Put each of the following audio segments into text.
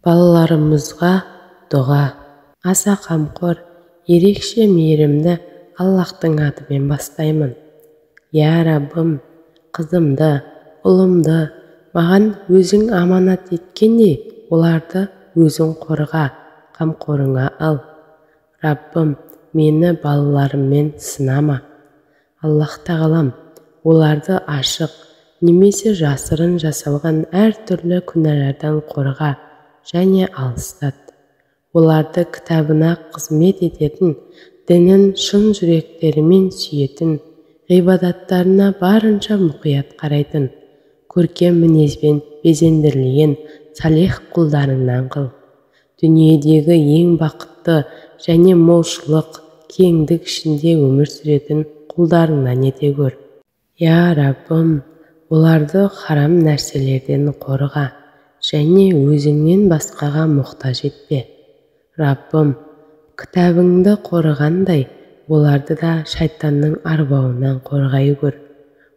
Балаларымызға дұға. Аса қамқор, ерекше мейірімді Аллахтың атымен бастаймын. Я Раббым, қызымды, ұлымды маған өзің аманат еткендей, оларды өзің қорға, қамқорыңа ал. Раббым, мені балаларыммен сынама. Аллах тағалам, оларды ашық немесе жасырын жасалған әртүрлі күнәлардан қорға және алыстат. Оларды кітабына қызмет ететін, дінін шын жүректерімен сүйетін, ғибадаттарына барынша мұқият қарайтын, көркем мінезбен безендірілген салих құлдарыңнан қыл. Дүниедегі ең бақытты және молшылық, кеңдік ішінде өмір сүретін құлдарыңнан ете көр. Я Раббым, оларды харам нәрселерден қорға және өзіңнен басқаға мұқтаж етпе. Раббым, кітабыңды қорығандай, оларды да шайтанның арбауынан қорғай көр.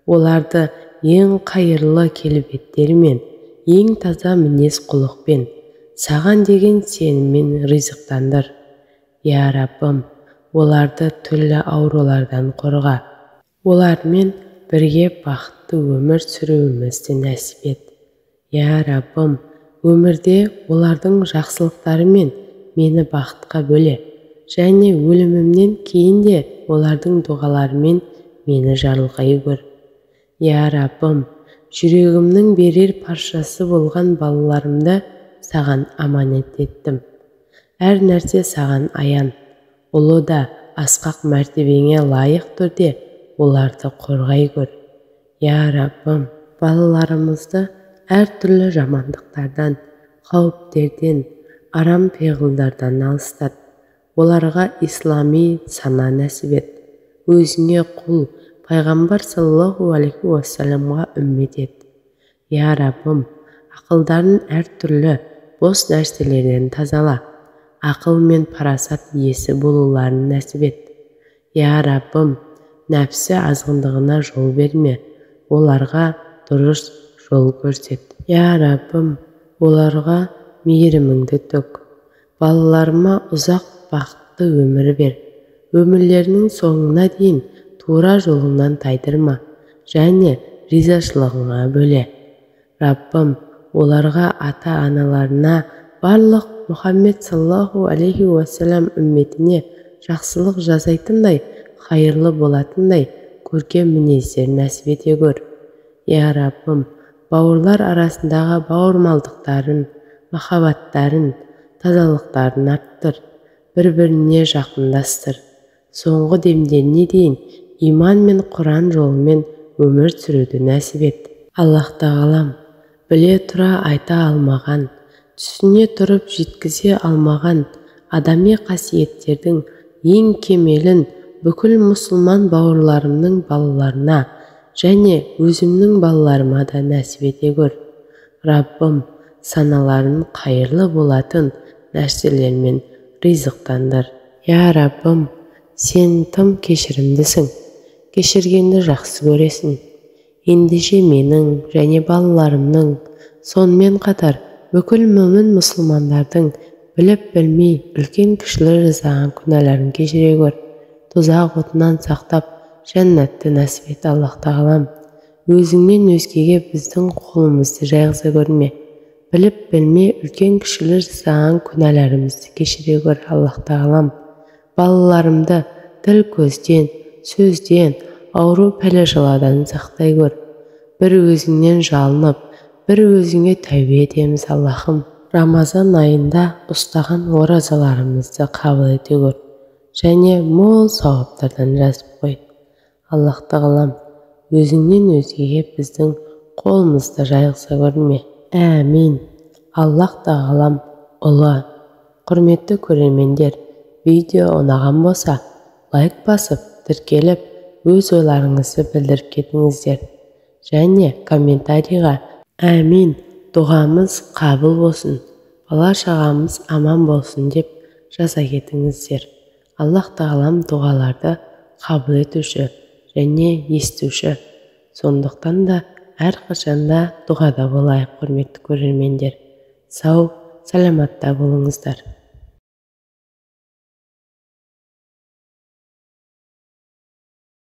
Оларды ең қайырлы келбеттермен, ең таза мінез-құлықпен, саған деген сеніммен ризықтандыр. Я Раббым, оларды түрлі аурулардан қорға. Олармен бірге бақытты өмір сүруімізді нәсіп ет. Я Раббым, өмірде олардың жақсылықтарымен мені бақытқа бөле, және өлімімнен кейін де олардың дұғаларымен мені жарылқай көр. Я Раббым, жүрегімнің берер паршасы болған балаларымды саған аманат еттім. Әр нәрсе саған аян, ұлы да асқақ мәртебеңе лайық түрде оларды қорғай көр. Я Раббым, балаларымызды әртүрлі жамандықтардан, қауіптерден, арам пиғылдардан алыстат. Оларға ислами сана нәсіп ет. Өзіңе құл, пайғамбар саллаллаху алейхи уассаламға үммет ет. Я Раббым, ақылдарын әртүрлі бос нәрселерден тазала. Ақыл мен парасат иесі болуларын нәсіп ет. Я Раббым, нәпсі азғындығына жол берме, оларға дұрыс жол көрсет. Я Раббым, оларға мейіріміңді төк. Балаларыма ұзақ бақытты өмір бер. Өмірлерінің соңына дейін тура жолыңнан тайдырма және ризашылығыңа бөле. Раббым, оларға ата-аналарына, барлық Мұхаммед саллаллаху алейхи уассалам үмметіне жақсылық жасайтындай, қайырлы болатындай көркем мінездер нәсіп ете көр. Я Раббым, бауырлар арасындағы бауырмалдықтарын, махаббаттарын, тазалықтарын арттыр, бір-біріне жақындастыр. Соңғы демдеріне дейін иман мен Құран жолымен өмір сүруді нәсіп ет. Аллах тағалам, біле тұра айта алмаған, түсіне тұрып жеткізе алмаған адами қасиеттердің ең кемелін бүкіл мұсылман бауырларымның балаларына және өзімнің балаларыма да нәсіп ете көр. Раббым, саналарын қайырлы болатын нәрселермен ризықтандыр. Я Раббым, сен тым кешірімдісің, кешіргенді жақсы көресің. Ендеше менің және балаларымның, сонымен қатар бүкіл мүмін мұсылмандардың біліп білмей үлкен кішілі жасаған күнәларын кешіре көр. Тозақ отынан сақтап, жәннатты нәсіп ет. Аллах тағалам, өзіңнен өзгеге біздің қолымызды жайғыза көрме. Біліп білмей үлкен кішілі жасаған күнәларымызды кешіре көр. Аллах тағалам, балаларымды тіл көзден, сөзден, ауру пәле-жаладан сақтай көр. Бір өзіңнен жалынып, бір өзіңе тәубе етеміз. Аллахым, Рамазан айында ұстаған оразаларымызды қабыл ете көр және мол сауаптардан жазып қой. Аллах тағалам, өзіңнен өзгеге біздің қолымызды жайғыза көрме. Әмин. Аллах тағалам ұлы. Құрметті көрермендер, видео ұнаған болса, лайк басып, тіркеліп, өз ойларыңызды білдіріп кетіңіздер. Және комментарийға әмин, дұғамыз қабыл болсын, бала шағамыз аман болсын деп жаза кетіңіздер. Аллах тағалам дұғаларды қабыл етуші және естуші. Сондықтан да әрқашанда дұғада болайық, құрметті көрермендер. Сау, саламатта болыңыздар.